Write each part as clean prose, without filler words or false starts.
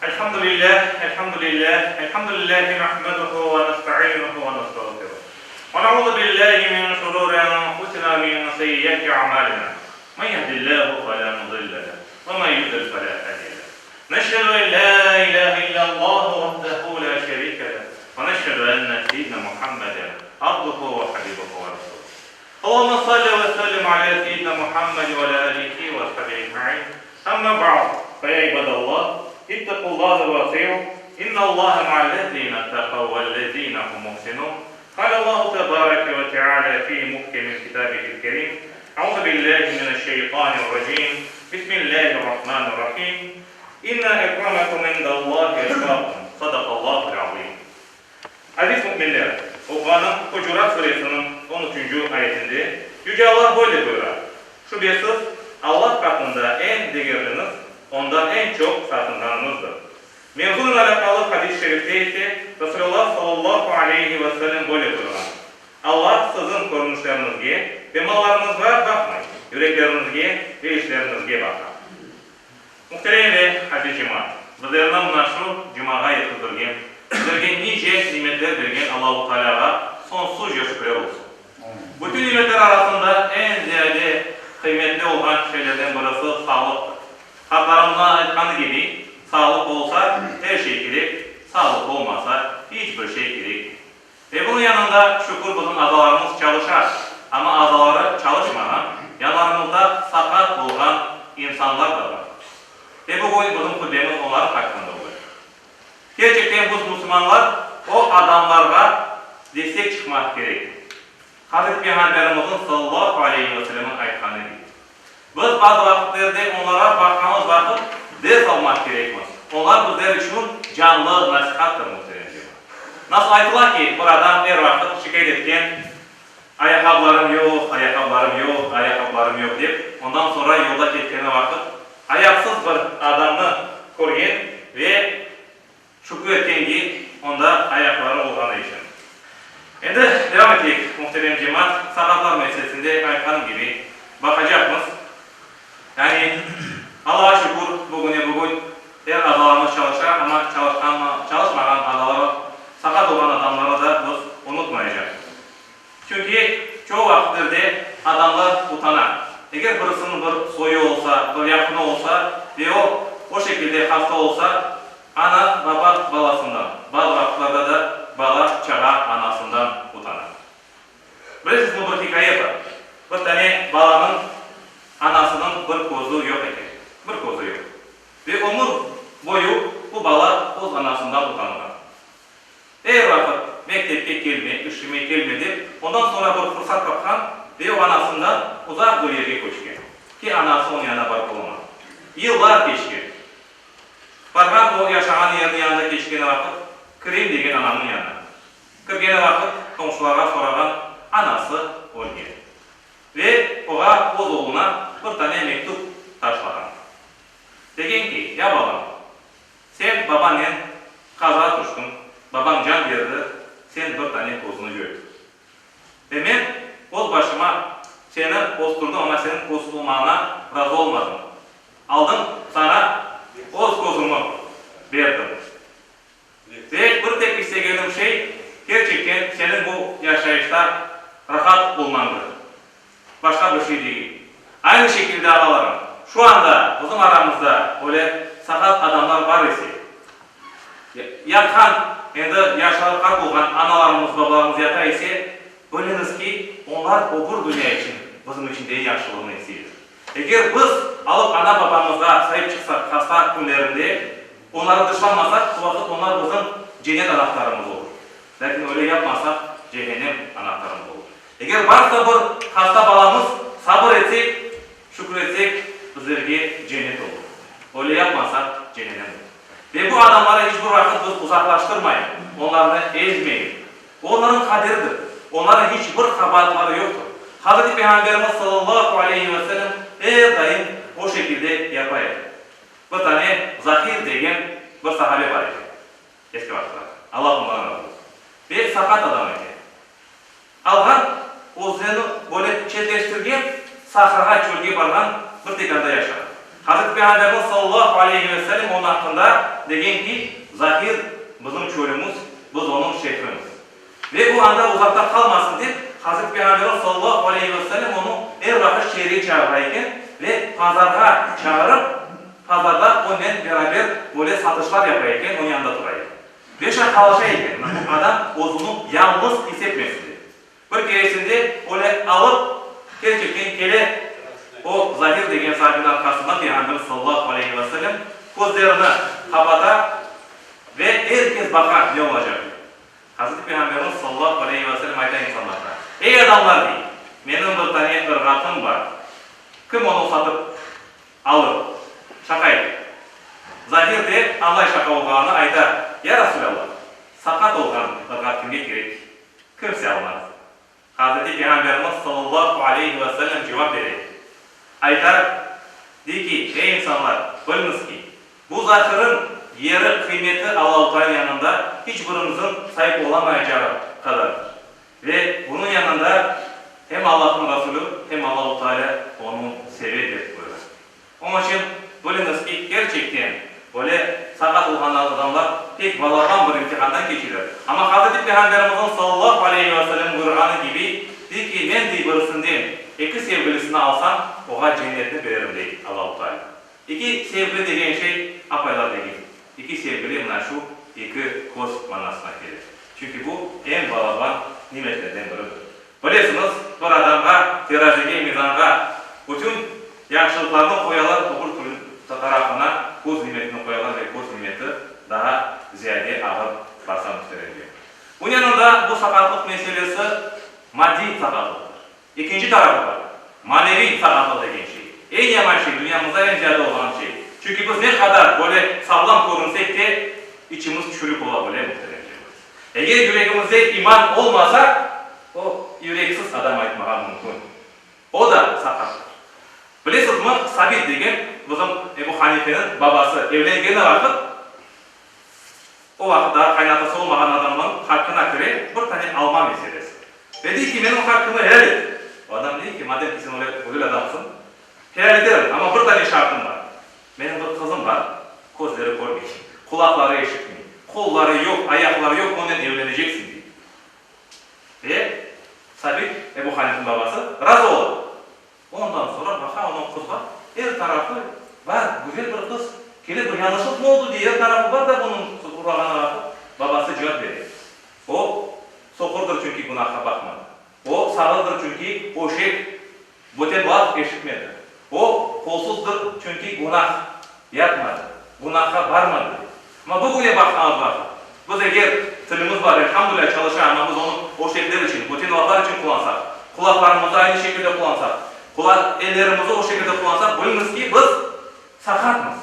Elhamdülillah, elhamdülillah, elhamdülillahi nahmeduhu ve nestainuhu ve nestağfiruh. Ve nauzu billahi min şururi enfusina ve min seyyiati a'malina. Men yehdillahu fe la mudille leh ve men yudlil fe la hadiye leh. Neşhedü en la ilahe illallahu vahdehu la şerike leh ve neşhedü enne seyyidina Muhammeden abduhu ve habibuhu ve resuluh. Allahümme salli ve sellim ala seyyidina Muhammed ve ala alihi ve ashabihi ecmain. Amma ba'd, fe ya ibadallah, ittaqullaha ve ati'u, innallaha ma'allezine ittaqav vellezine hum muhsinun. Qale Allahu tebareke ve teala fi muhkemi kitabihil kerim, Euzu billahi mineşşeytanirracim, Bismillahirrahmanirrahim, İnne ekramakum indallahi etqakum. Sadaqallahul azim. Aziz müminler, oquğanım Hucurat suresiniñ on üçünci ayetinde Yüce Allah böyle buyura, Şübesiz, Allah qatında eñ degerliñiz, Ondan eñ çoq saqınğanıñızdır. Mevzunen alâqalı hadis-i şerifte ise Resulullah sallallahu aleyhi ve sellem böyle buyurğan, Allah siziñ körünişleriñizge ve mallarıñızğa baqmay, yürekleriñizge ve işleriñizge baqa. Muhterem ve aziz cemaat! Bizlerni mına şu cumağa yetkizdirgen, bizlerge nice nimetler bergen Allahu Taalâğa soñsuzca şükürler olsun. Bütün nimetler arasında eñ ziyade qıymetli olğan şeylerden birisi sağlıqtır. Qartlarımıznıñ aytqanı kibi, sağlıq olsa, er şey kerek, sağlıq olmasa, iç bir şey kerek. Ve bunıñ yanında, şükür, bizim azalarımız çalışa, amma azaları çalışmağan, yanlarımızda saqat olğan insanlar da bar. Ve bugün bizim hutbemiz onlarnıñ haqqında olacaq. Kerçekten biz, musulmanlar, o adamlarğa destek çıqmaq kerekmiz. Hazreti Peyğamberimizniñ sallallahu aleyhi ve sellemniñ aytqanı kibi. Biz bazı vaqıtlerde onlara baqqanımız vaqıt ders almaq kerekmiz. Onlar bizler içün canlı nasihattır, muhterem cemaat. Nasıl aytıla ki, bir adam er vaqıt şikâyet etken, Ayaqqabılarım yoq, ayaqqabılarım yoq, ayaqqabılarım yoq dep, ondan soñra yolda ketkeni vaqıt ayaqsız bir adamnı körgen ve Şükür etken ki, onda ayaqları olğanı içün. Endi devam eteyik, muhterem cemaat, saqatlar meselesinde aytqanım kibi, baqacaqmız. Yani, Allağa şükür, bugüne-bugün er azalarımız çalışa, amma çalışqan, çalışmağan azaları, saqat olğan adamlarnı da biz unutmayacaqmız. Çünki çoğu vaqıtlerde adamlar utana. Eger birisiniñ bir soyu olsa, bir yaqını olsa ve o, o şekilde hasta olsa, ana, baba balasından, bazı vaqıtlarda da bala, çağa anasından utana. Bilesizmi, bir hikâye bar. Bir tane balanıñ anasınıñ bir közü yoq eken. Bir közü yoq. Ve ömür boyu bu bala öz anasından utanğan. Er vaqıt mektepke kelme, işime kelme dep, ondan soñra bir fırsat tapqan ve o anasından uzaq bir yerge köçken, ki anası onıñ yanına barıp olamağan. Yıllar keçken. Barğan o yaşağan yerniñ yanında keçkeni vaqıt, kireyim degen anamnıñ yanına. Kirgeni vaqıt qomşularğa sorağan, anası ölgen. Ve oğa öz oğluna bir tane mektüp taşlağan. Degen ki, ya balam, Sen babanen qaza tüştiñ, babañ can berdi, sen bir tane közüni coydıñ. Ve men öz başıma seni östürdim, amma seniñ közsüz olmağına razı olmadım. Aldım saña öz közümi berdim. Ve bir tek istegenim şey, kerçekten seniñ bu yaşayışta rahat olmañdır. Başqa bir şey degil. Aynı şekilde, ağalarım, şu anda bizim aramızda öyle saqat adamlar bar ise, yatqan, endi yaşları qart olğan analarımız, babalarımız yata ise, biliñiz ki, onlar o bir dünya içün bizim içün de yahşılığını isteyler. Eger biz alıp ana-babamızğa saip çıqsaq hasta künlerinde, onları dışlamasaq, o vaqıt onlar bizim cennet anahtarımız olur. Lâkin öyle yapmasaq, cehennem anahtarımız olur. Eger varsa bir hasta balamız, sabır etsek, şükür etsek, bizlerge cennet olur. Öyle yapmasaq, cehennem olur. Ve bu adamları iç bir vaqıt biz uzaqlaştırmayıq, onlarnı ezmeyik. Bu onlarnıñ qaderidir. Onlarnıñ hiç bir qabaatları yoqtır. Hazreti Peyğamberimiz sallallahu aleyhi ve sellem er daim o şekilde yapa edi. Bir tane Zahir degen bir sahabe bar eken. Eski vaqıtlarda. Allah ondan razı olsun. Ve saqat adam eken. Alğan, özlerini böyle çetleştirgen, sahrağa, çölge barğan bir tek anda yaşağan. Hazreti Peyğamberimiz sallallahu aleyhi ve sellem onıñ aqqında. Degen ki, Zahir bizim çölümiz, biz onıñ şehrimiz. Ve bu anda uzaqta qalmasın dep, Hazreti Peyğamberimiz sallallahu aleyhi ve sellem onı er vaqıt şeerge çağıra eken ve pazarğa çağırıp, pazarda onen beraber böyle satışlar yapa eken, onıñ yanında tura eken. Ve şaqalaşa eken, mına bu adam özüni yañğız is etmesin dep. Bir keresinde öyle alıp, kerçekten kele o Zahir degen sahabeniñ arqasından Peyğamberimiz sallallahu aleyhi ve sellem közlerini qapata ve er kes baqa ne olacaq dep. Hazreti Peyğamberimiz sallallahu aleyhi ve sellem ayta insanlarğa, Ey adamlar, dey, menim bir tane ırğatım bar, kim onı satıp alır? Şaqa etip. Zahir de añlay şaqa olğanını, ayta, Ya Rasulallah, saqat olğan ırğat kimge kerek? Kimse almaz. Hazreti Peyğamberimiz sallallahu aleyhi ve sellem cevap bere, ayta, dey ki, Ey insanlar, biliñiz ki, bu zahirniñ yeri, qıymeti Allahu Teala yanında hiç birimizniñ saip olamayacağı qadardır. Ve bunıñ yanında hem Allahnıñ Rasulü, hem Allahu Teala onı seve dep buyura. Onıñ içün biliñiz ki, kerçekten, böyle saqat olğan adamlar pek balaban bir imtihandan keçeler. Amma Hazreti Peyğamberimizniñ sallallahu aleyhi ve sellem buyurğanı kibi, dey ki, men, dey, birisinden eki sevgilisini alsam, oğa cennetni bererim, dey Allahu Teala. Eki sevgili degen şey apaylar degil. Eki sevgili mına şu eki köz manasına kele. Çünki bu eñ balaban nimetlerden biridir. Bilesiñiz, bir adamğa terazige, mizanğa bütün yahşılıqlarnı qoyalar, öbür tarafına köz nimetini qoyalar ve köz nimeti daa ziyade ağır basa mühteremler. Bunıñ yanında bu saqatlıq meselesi maddiy saqatlıqtır. Ekinci tarafı bar, maneviy saqatlıq degen şey. Eñ yaman şey, dünyamızda eñ ziyade olğan şey. Çünki biz ne qadar böyle sağlam körünsek de, içimiz çürük ola bile mühterem cemaat. Eger yüregimizde iman olmasa, o, yüreksiz adam aytmağa mümkün. O da saqattır. Bilesizmi, Sabit degen bizim Ebu Hanifeniñ babası evlengeni vaqıt, o vaqıt daa qaynatası olmağan adamnıñ haqqına kire bir tane alma meselesi. Ve dey ki, menim haqqımı helal et. O adam dey ki, madem ki sen öyle güzel adamsıñ, helal ederim, amma bir tane şartım bar. Menim bir qızım bar, közleri körmey, qulaqları eşitmey, qolları yoq, ayaqları yoq, onen evleneceksiñ, dey. Ve Sabit, Ebu Hanifniñ babası, razı ola. Ondan soñra baqa onıñ qızğa, er tarafı bar, güzel bir qız, kele bir yañlışlıq mı oldı, dey, er tarafı bar da bunıñ urağanı vaqıt, babası cevap bere, O, soqurdır, çünki günahqa baqmadı. O, sağırdır, çünki öşek, böten laf eşitmedi. O, qolsuzdır, çünki günah yapmadı, günahqa barmadı, dey. Amma bugüne baqsañız vaqıt, biz eger tilimiz bar, elhamdülilâ, çalışa, amma biz onı öşekler içün, böten laflar içün qullansaq, qulaqlarımızı aynı şekilde qullansaq, ellerimizi o şekilde qullansaq, biliñiz ki, biz saqatmız.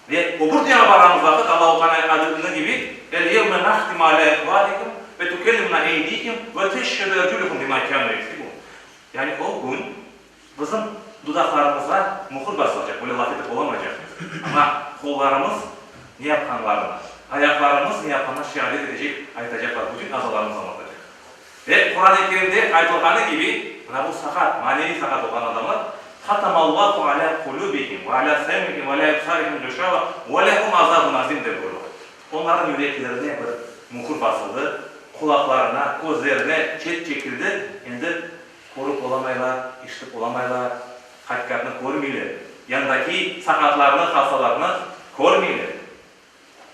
Ve öbür dünyağa barğanımız vaqıt Allahu Teala aytqanı kibi, El-yevme nahtimu alâ efvâhihim ve tukellimuna eydîhim ve teşhedü erculuhum bimâ kânû yeksibûn. Yani o kün bizim dudaqlarımızğa mühür basılacaq, böyle laf etip olamaycaqmız. Amma qollarımız ne yapqanlarını, ayaqlarımız ne yapqanına şeadet etecek, aytacaqlar, bütün azalarımız añlatacaq. Ve Quran-ı Kerimde aytılğanı kibi, mına bu saqat, maneviy saqat olğan adamlar, Hatamallahu alâ kulûbihim ve alâ sem'ihim ve alâ ebsârihim gışâva ve lehum azâbun azîm dep buyurıla. Onlarnıñ yüreklerine bir mühür basıldı, qulaqlarına, közlerine çet çekildi, endi körip olamaylar, işitip olamaylar, haqiqatnı körmeyler, yandaki saqatlarnı, hastalarnı körmeyler.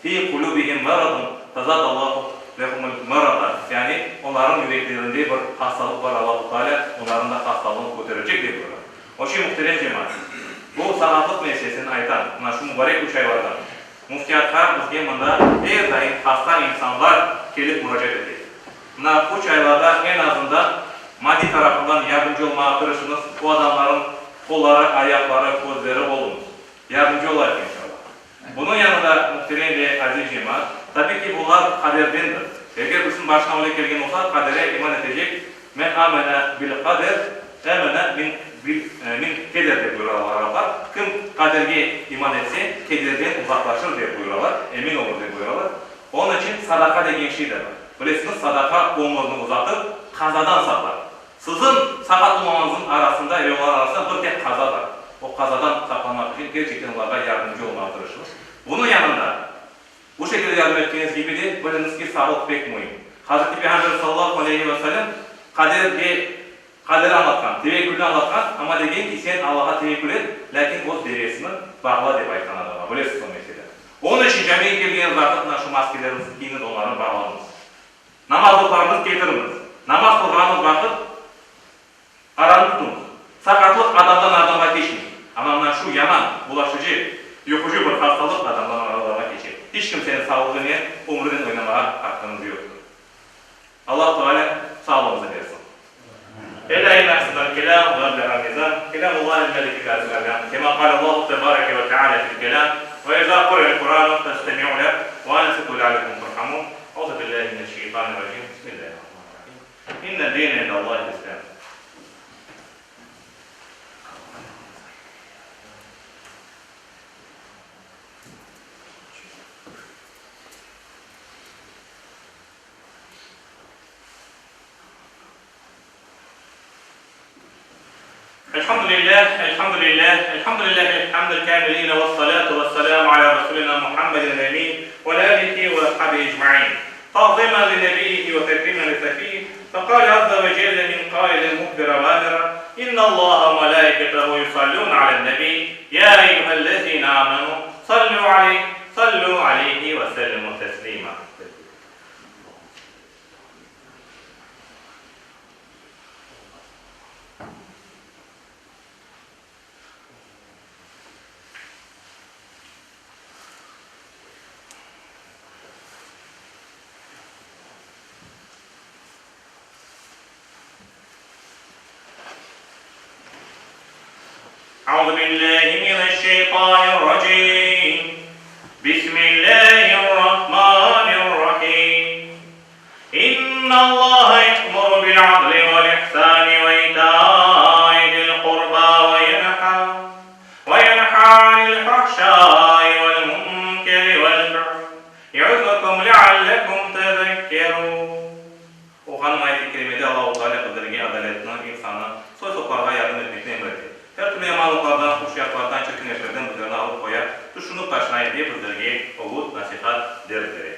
Fî kulûbihim meradun fezâdallâhu lehumul merada, yani onlarnıñ yüreklerinde bir hastalıq bar, Allahu Teala onlarnıñ da hastalığını köterecek, dep buyura. Onıñ içün, muhterem cemaat, bu saqatlıq meselesini aytam, mına şu mubarek üç aylardan Müftiyatqa bizge mında er daim hasta insanlar kelip muracaat ete. Mına üç aylarda eñ azından maddiy tarafından yardımcı olmağa tırışıñız, o adamlarnıñ qolları, ayaqları, közleri oluñız. Yardımcı olayıq, inşallah. Bunıñ yanında, muhterem ve aziz cemaat, tabiy ki, bunlar qaderdendir. Eger birisiniñ başına öyle kelgen olsa, qadere iman etecek, Men amene bil qader, emene min bil min keder dep buyuralar araplar. Kim qaderge iman etse, kederden uzaqlaşır dep buyuralar, emin olur dep buyuralar. Onıñ içün sadaqa degen şey de bar. Bilesiñiz, sadaqa ömürni uzatıp, qazadan saqlar. Siziñ saqat olmamañıznıñ arasında ve olarnıñ arasında bir tek qaza bar. O qazadan saqlanmaq içün kerçekten olarğa yardımcı olmağa tırışıñız. Bunıñ yanında. şekilde yardım etkeniñiz kibi de, biliñiz ki, sağlıq pek müim. Hazreti Peyğamber sallallahu aleyhi ve sellem qaderge, qaderi añlatqan, tevekkülni añlatqan, amma degen ki, sen Allağa tevekkül et, lâkin öz devesini bağla dep aytqan adamğa. Bilesiz o meseleni. Onıñ içün camige kelgeniñiz vaqıt mına şu maskelerinizni kiyiñiz, onlarnı bağlañız. Namazlıqlarıñız ketiriñiz. Namaz qılğanıñız vaqıt aranı tutuñız. Saqatlıq adamdan adamğa keçmey. Amma mına şu yaman, bulaşıcı, yuqucı bir hastalıq adamdan adamğa keçe. Hiç kimseniñ sağlığınen, ömrünen oynamağa aqqıñız yoqtır. Allah Teala sağlığımıznı bersin. Elâ inne ahsenel kelâm ve eblağel mizân, kelâmullâhil melikil azizil allâm, kemâ kâlellâhu tebareke ve teâlâ fil kelâm, ve izâ quri'el Kur'ânu festemi'û leh ve ansitû leallekum turhamûn. Euzu billâhi mineşşeytanirracîm. Bismillâhirrahmânirrahîm. İnne dîne indallâhil İslâm. Elhamdülillâh, elhamdülillâh, elhamdülillâhil hamdil kâmilîne vessalâtu vesselâmu alâ Resûlinâ Muhammedinil emîn ve alâ âlihi ve ashabihi ecmaîn. Ta'zîmen li nebiyyihi ve tekrîmen li safiyyihi, fekâle azze ve celle min kâilin muhbira ve âmira, İnnallâhe ve melâiketehu yusallûne alen-nebî, yâ eyyühellezîne âmenû, sallû aleyh, sallû aleyhi ve sellimû teslîmâ. Euzu billahi mineşşeytanirracim. Bismillahirrahmanirrahim. İnnallaha ye'muru bil-adli vel-ihsani ve ita'i zil-qurba ve yenha ve yenha anil-fahşai vel-munkeri vel-bagyi ye'izukum leallekum tezekkerun. Oğanıñ ayet-i kerimede Allahu Teala bizlerge adaletni, insannı, soy-soplarğa yardım etmekni emir ete. Her türlü yamanlıqlardan, fuhşiyatlardan, çirkinliklerden bizlerni alıp qoya, tüşünip taşınayıq dep bizlerge ögüt, nasihat, ders bere.